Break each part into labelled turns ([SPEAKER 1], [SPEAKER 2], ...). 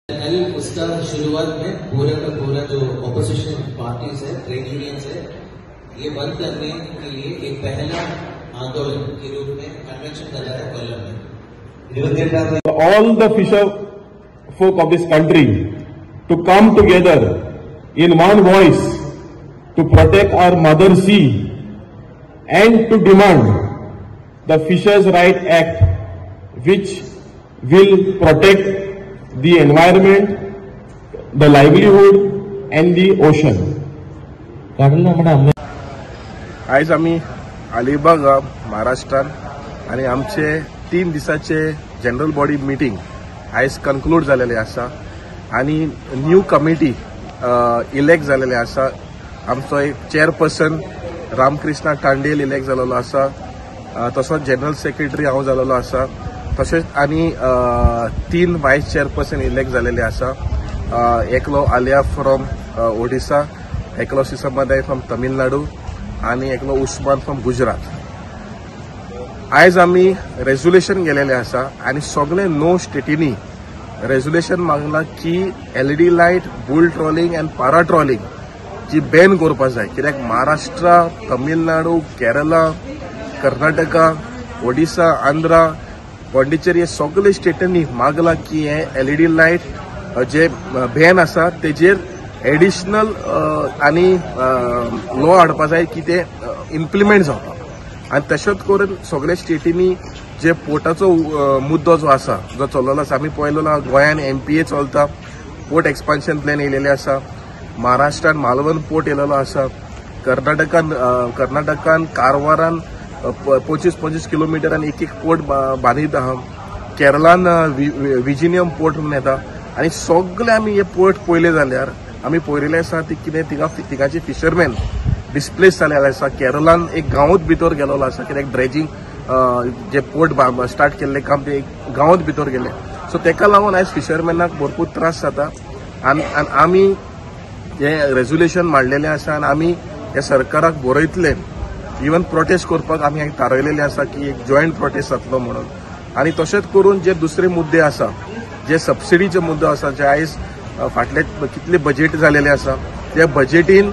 [SPEAKER 1] कल उसका शुरुआत में पूरा का पूरा जो ऑपोजिशन पार्टीज है, ट्रेड यूनियंस है, ये बंद करने के लिए एक पहला आंदोलन के रूप में कन्वेंशन कर रहा है कोल्लम में।
[SPEAKER 2] All the fisher folk of this country to come together in one voice to protect our mother sea and to demand the Fishers Right Act, which will protect the environment, the livelihood and the ocean.
[SPEAKER 3] आयज आमी अलिबाग महाराष्ट्रान आनी आमचे 3 दिसाचे general body meeting आयज conclude जालेले आसा आनी न्यू कमिटी इलेक्ट जालेले आसा। आमचो एक चेअरपर्सन रामकृष्णा तांडेल इलेक्ट जालेलो आसा, तसोच जनरल सेक्रेटरी हांव जालेलो आसा, तशेंच आनी 3 वायस चेअरपर्सन इलेक्ट जालेले आसा। एकलो आलिया फ्रॉम ओडिसा, एकलो सिसमदाय फ्रॉम तमिळनाडू आनी एकलो उस्मान फ्रॉम गुजरात। आयज आमी रेजोल्युशन गेलेले आसा आनी सगळे 9 स्टेटींनी रेजोल्युशन मागला की LED light, bull trawling and para trawling जी बॅन करपा जाय, कित्याक महाराष्ट्र, तमिळनाडू, केरला, कर्नाटका, ओडिसा, आंध्रा, पॉंडिचेरी हे सगळे स्टेटांनी मागला की हे एलईडी लायट जे बॅन आसा तेजेर एडिशनल आनी लॉ हाडपा जाय की ते इम्प्लिमेंट जावपा। आनी तशेंच करून सगळे स्टेटींनी जे पोर्टाचो मुद्दो जो आसा जो चललेलो आसा, आमी पळयलेलो गोंयान एमपीए चलता, पोर्ट एक्सपान्शन प्लॅन येयलेले आसा, महाराष्ट्रान मालवण पोर्ट येयलेलो आसा, कर्नाटकान कारवारान 25-25 किलोमिटरान एक एक पोर्ट बांदीत आहा, केरलान विजिनियम पोर्ट म्हणून येता। आनी सगळे आमी हे पोर्ट पळयले जाल्यार आमी पळयलेले आसा ती कितें थिंगाचे फिशरमॅन डिस्प्लेस जालेले आसा। केरलान एक गांवूच भितर गेलेलो आसा, कित्याक ड्रेजिंग जे पोर्ट स्टार्ट केल्ले काम ते एक गांवूच भितर गेले। सो तेका लागून आयज फिशरमॅनाक भरपूर त्रास जाता आनी आमी हे रेजोल्युशन मांडलेलें आसा आनी आमी हे सरकाराक बरयतले, इवन प्रोटेस्ट करपाक आमी थारायलेलें आसा की एक जॉयंट प्रोटेस्ट जातलो म्हणून। आनी तशेंच करून जे दुसरे मुद्दे आसा, जे सबसिडीचे मुद्दे आसा, जे आयज फाटले कितले बजेट जालेले आसा त्या बजेटीन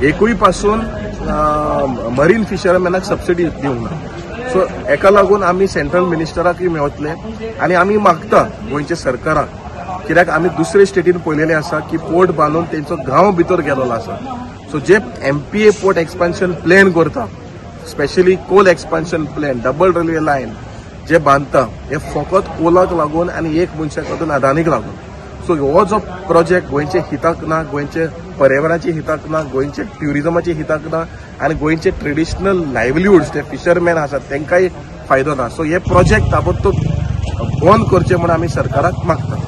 [SPEAKER 3] एकूय पासून मरीन फिशरमॅनाक सबसिडी दिवंक ना। सो हेका लागून आमी सेंट्रल मिनिस्टराकूय मेवतले आनी आमी मागता गोंयच्या सरकाराक, कित्याक आमी दुसरे स्टेटीन पळयलेले आसा की पोर्ट बांदून तेंचो गांव भितर गेलेलो आसा। सो जे एमपीए पोर्ट एक्सपान्शन प्लॅन करता, specially coal expansion plan, double railway line जे बांदता, हे फकत कोलाक लागून आनी एक मनशाक लागून, अदानीक लागून। सो हो जो प्रोजेक्ट गोंयचे हिताक ना, गोंयचे पर्यावरणाचे हिताक ना, गोंयचे ट्युरिजमाचे हिताक ना आनी गोंयचे ट्रेडिशनल लायवलीहुड्स जे फिशरमॅन आसात तेंकांय फायदो ना। सो हे प्रोजेक्ट ताबडतोब बंद करचे म्हूण आमी सरकाराक मागता।